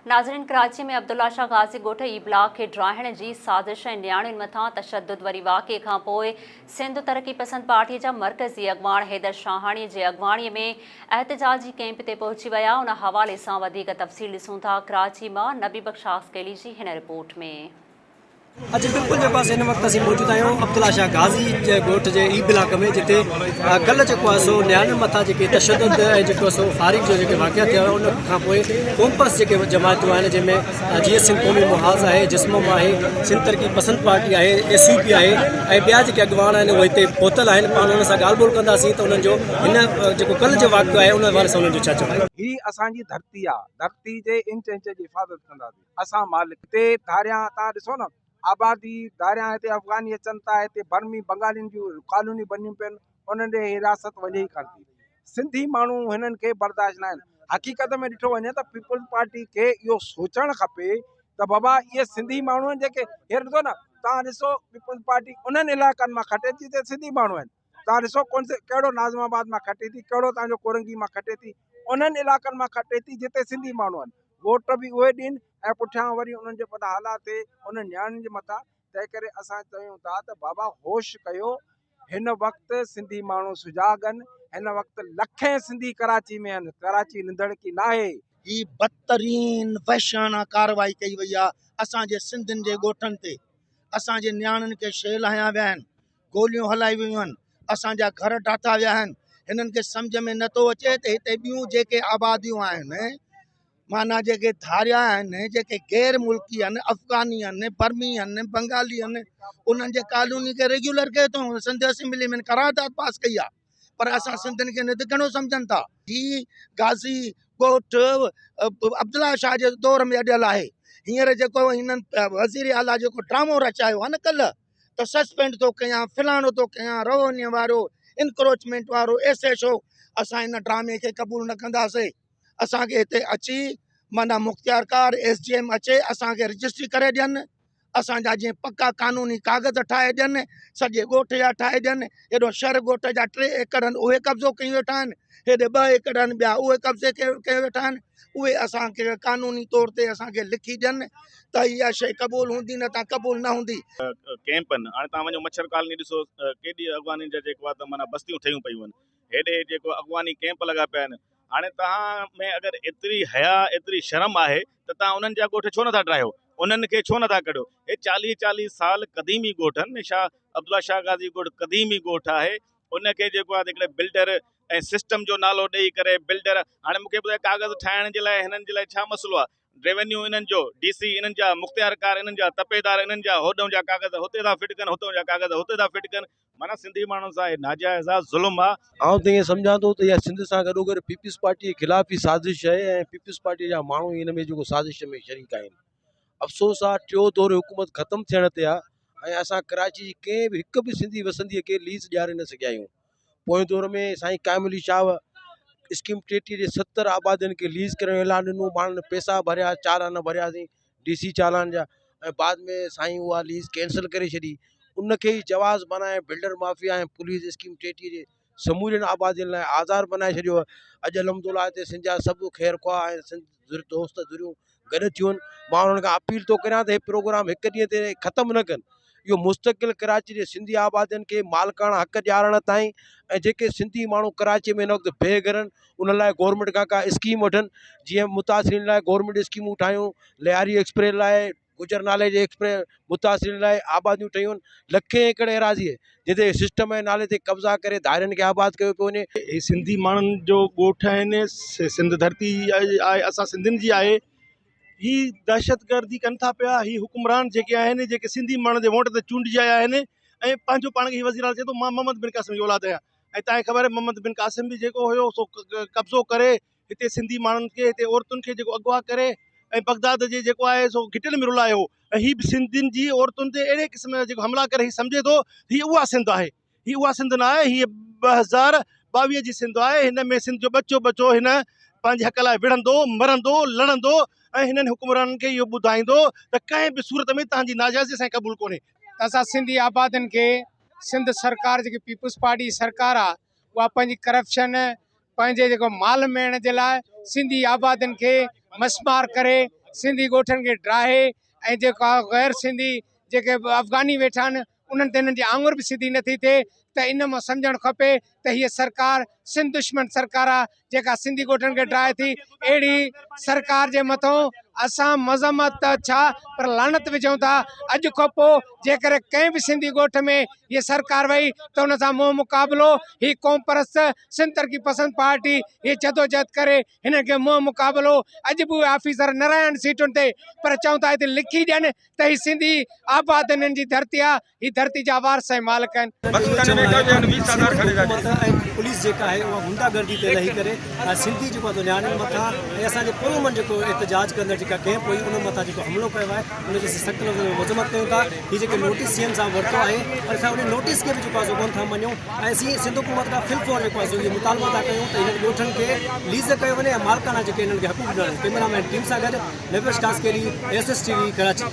ناظرين ڪراچي ۾ عبدالله شاهه غازي ڳوٺ A block کي ڊاهڻ جي سازش ۽ نياڻين مٿان تشدد وري واقعي کان پوء سنڌ ترقي پسند پارٽي جا مرڪزي اڳواڻ حيدر شاهاڻي جي اڳواڻي ۾ احتجاجي ڪئمپ تي پهچي ويا ان حوالي سان وڌيڪ تفصيل ڏسون ٿا ڪراچي مان نبي بخش خاصخيلي جي هن رپورٽ ۾. اڄ بلڪل جيڪو آهي هن وقت اسين موجود آهيون عبدالله شاهه غازي جي ڳوٺ جي اي بلاڪ ۾ جتي ڪلهه جيڪو آهي سو نياڻين مٿان جيڪي تشدد ۽ جيڪو سو فائرنگ جو جيڪي واقعا ٿيا ان کان پوء قومپرست جيڪي جماعتون آهن جنهن ۾ جي ايس سنڌ قومي محاذ آهي جسمم آهي سنڌ ترقي پسند پارٽي آهي ايس يو پي آهي ۽ ٻيا جيڪي اڳواڻ آهن اهي هتي پهتل آهن پاڻ انهن سان ڳالهه ٻولهه ڪنداسين ته انهن جو هن جيڪو ڪلهه جو واقعو آهي ان حوالي سان انهن جو ڇا چوڻ آهي. هي اسان جي ڌرتي آ ڌرتي جي انچ انچ جي حفاظت ڪنداسين. اسان مالڪ هتي ڌاريان تان ڏسو نه آبادي ڌاريان هتي افغاني اچن ٿا هتي برمي بنگالين جون ڪالونيون بنيون پين انهن ڏي حراست وڃي ئي ڪانه ٿي سنڌي ماڻهو هنن کي برداشت نه آهن حقيقت ۾ ڏٺو وڃي ته پيپلز پارٽي کي اهو سوچڻ کپي ته بابا اهي سنڌي ماڻهو آهن جيڪي هينئر ڏسو نه تان ڏسو پيپلز پارٽي انهن علائقن مان کٽي ٿي جتي سنڌي ماڻهو آهن تان ڏسو ڪون سي ڪهڙو ناظم آباد مان کٽي ٿي ڪهڙو تان جو ڪورنگي مان کٽي ٿي انهن علائقن مان کٽي ٿي جتي سنڌي ماڻهو آهن ووٽ به اهي ڏين ۽ پٺيان وري انهن جي پٺيان هالا ٿئي انهن نياڻين جي مٿان تنهن ڪري اسان چيون ٿا ته بابا هوش ڪيو هن وقت سنڌي ماڻهو سجاڳ آهن هن وقت لکين سنڌي ڪراچي ۾ آهن ڪراچي ننڌڻڪي ناهي. هي بدترين وحشياڻا ڪارروائي ڪئي وئي آهي اسان جي سنڌين جي ڳوٺن تي اسان جي نياڻين کي شيل هنيا ويا آهن گوليون هلايون ويون آهن، اسان جا گهر ڊاٿا ويا آهن، هنن کي سمجهه ۾ نٿو اچي ته هتي ٻيون جيڪي آباديون آهن معنيٰ جيڪي ڌاريا آهن جيڪي غير ملڪي آهن افغاني آهن برمي آهن بنگالي آهن انهن جي ڪالوني کي ريگيولر ڪيو اٿئون سنڌ اسيمبلي ۾ قرارداد پاس ڪئي آهي پر اسان سنڌين کي نڌڪڻو سمجهن ٿا. هي غازي ڳوٺ عبدالله شاهه جي دور ۾ اڏيل آهي هينئر جيڪو هنن وزير اعليٰ جيڪو ڊرامو رچايو آهي نه ڪلهه ته سسپينڊ ٿو ڪيان فلاڻو ٿو ڪيان روينيو وارو انڪروچمينٽ وارو ايس ايڇ او اسان ان ڊرامي کي قبول نه ڪنداسين اسانکي هتي اچي معنيٰ مختيارڪار ايس ڊي ايم اچي اسانکي رجسٽري ڪري ڏين اسانجا جيئن پڪا قانوني ڪاغذ ٺاهي ڏين سڄي ڳوٺ جا ٺاهي ڏين هيڏو شھر ڳوٺ جا ٽي ايڪڙ آهن اهي قبضو ڪيون ويٺا آهن هيڏي ٻه ايڪڙ آهن ٻيا اهي قبضي ڪيو ويٺا آهن اهي اسانکي قانوني طور تي اسانکي لکي ڏين ته اها شيء قبول هوندي نه ته قبول نه هوندي. ڪئمپ آهن هاڻي توهان وڃو مڇر ڪالوني ڏسو ڪيڏي اغوانين جا جيڪو آهي ته معنيٰ بستيون ٺهيون پيون آهن هيڏي جيڪو اغواني ڪئمپ لڳا پيا آهن هاڻي توهان ۾ اگر ايتري حيا ايتري شرم آهي ته توهان انهن جا ڳوٺ ڇو نٿا ڊاهيو انهن کي ڇو نٿا ڪڍيو هي چاليهه چاليهه سال قديمي ڳوٺ آهن شاهه عبدالله شاهه غازي ڳوٺ قديمي ڳوٺ آهي ان کي جيڪو آهي هڪڙي بلڊر ۽ سسٽم جو نالو ڏئي ڪري بلڊر هاڻي مونکي ٻڌايو ڪاغذ ٺاهڻ جي لاء هنن جي لاء ڇا مسئلو آهي ريونيو انهن جو، ڊي سي انهن جا، مختيارڪار انهن جا، تپيدار انهن جا، هوڏهون جا ڪاغذ هتي ٿا فٽ ڪن، هتون جا ڪاغذ هتي ٿا فٽ ڪن، معنيٰ سنڌي ماڻهن سان هي ناجائز آ، ظلم آ. آئون ته ائين سمجهان ٿو ته اها سنڌ سان گڏوگڏ پيپلز پارٽيء خلاف ئي سازش آهي ۽ پيپلز پارٽيء جا ماڻهو ئي ان ۾ جيڪو سازش ۾ شريڪ آهن. افسوس آ ٽيون دور حڪومت ختم ٿيڻ تي آ ۽ اسان ڪراچي جي ڪنهن به هڪ به سنڌي وسنديء کي ليز ڏياري نه سگهيا آهيون. پوئين دور ۾ سائين قائم علي شاهه اسڪيم ٽيٽيهه جي ستر آبادين کي ليز ڪرڻ جو اعلان ڏنو ماڻهن پئسا ڀريا چالان ڀرياسين ڊي سي چالان جا ۽ بعد ۾ سائين اها ليز ڪينسل ڪري ڇڏي ان کي ئي جواز بنائي بلڊر مافيا ۽ پوليس اسڪيم ٽيٽيهه جي سمورين آبادين لاء آزار بنائي ڇڏيو اڄ الحمد لله هتي سنڌ جا سڀ خير خواهه ۽ سنڌ دوست ڌريون گڏ ٿيون مان انهن کان اپيل ٿو ڪريان ته هي پروگرام هڪ ڏينهن تي ختم نه ڪن اهو مستقل ڪراچي جي سنڌي آبادين کي مالڪاڻا حق ڏيارڻ تائين ۽ جيڪي سنڌي ماڻهو ڪراچي ۾ هن وقت بي گهر آهن انهن لاء گورنمينٽ کان ڪا اسڪيم وٺن جيئن متاثرين لاء گورنمينٽ اسڪيمون ٺاهيون لياري ايڪسپريس لاء گجر نالي جي ايڪسپريس متاثرين لاء آباديون ٺهيون آهن لکين ايڪڙ ايراضي جتي سسٽم جي نالي تي قبضا ڪري ڌارين کي آباد ڪيو پيو وڃي. هي سنڌي ماڻهن جو ڳوٺ آهن سنڌ ڌرتي آهي اسان سنڌين جي آهي هي دهشتگردي ڪن ٿا پيا هي حڪمران جيڪي آهن جيڪي سنڌي ماڻهن جي ووٽ تي چونڊجي آيا آهن ۽ پنهنجو پاڻ کي هي وزير اعظم چئي ٿو مان محمد بن قاسم جي اولاد آهيان ۽ تنهن کي خبر آهي محمد بن قاسم به جيڪو هيو سو قبضو ڪري هتي سنڌي ماڻهن کي هتي عورتن کي جيڪو اغوا ڪري ۽ بغداد جي جيڪو آهي سو گهٽين ۾ رلايو هو ۽ هي به سنڌين جي عورتن تي اهڙي قسم جا جيڪو حملا ڪري هي سمجهي ٿو هي اها سنڌ آهي هي اها سنڌ نه آهي هي 2022 جي سنڌ آهي هن ۾ سنڌ جو ٻچو ٻچو هن پنهنجي حق لاء وڙهندو مرندو لڙندو ۽ هنن حڪمرانن کي اهو ٻڌائيندو ته ڪنهن به صورت ۾ تهان جي ناجائزي اسان کي قبول ڪونهي. ته اسان سنڌي آبادين کي سنڌ سرڪار جيڪي پيپلز پارٽي جي سرڪار آ اها پنهنجي ڪرپشن پنهنجي جيڪو مال ميڙڻ جي لاء سنڌي آبادين کي مسمار ڪري سنڌي ڳوٺن کي ڊاهي ۽ جيڪا غير سنڌي جيڪي افغاني ويٺا آهن انهن تي انهن جي آڱر به سڌي نٿي ٿئي ته ان مان سمجهڻ کپي ته هيء سرڪار سنڌ دشمن سرڪار آ جيڪا سنڌي ڳوٺن کي ڊاهي ٿي اهڙي سرڪار جي مٿون اسان مذمت ته ڇا پر لعنت وجهون ٿا اڄ کان پوء جيڪڏهن ڪنهن به سنڌي ڳوٺ ۾ هيء سرڪار وئي ته ان سان منهن مقابلو هي قومپرست سنڌ ترقي پسند پارٽي هيء جدوجهد ڪري هنن کي منهن مقابلو اڄ به اهي آفيسر نه رهيا آهن سيٽن تي پر چئون ٿا هتي لکي ڏين ته هي سنڌي آباد هنن جي ڌرتي آ، هي ڌرتي جا وارث ۽ مالڪ آهن. سنڌ حڪومت ۽ پوليس جيڪا آهي اها غنڊا گردي تي لهي ڪري سنڌي جيڪو آهي نياڻين مٿان ۽ اسان جي پرامن جيڪو احتجاج ڪندڙ جيڪا ڪئمپ هئي ان مٿان جيڪو حملو ڪيو آهي ان جي اسين سخت لفظن ۾ مذمت ڪيون ٿا هي جيڪي نوٽيس سي ايم صاحب ورتو آهي پر اسان ان نوٽيس کي به جيڪو آهي سو ڪونه ٿا مڃون ۽ اسين سنڌ حڪومت کان فل فور جيڪو آهي سو اهو مطالبو ٿا ڪيون ته هنن ڳوٺن کي ليز ڪيو وڃي ۽ مالڪاڻا جيڪي هنن کي حقوق ڏنا وڃن ڪئميرا مين ٽيم سان گڏ Nabibakhsh Khaskheli, S S T V, Karachi.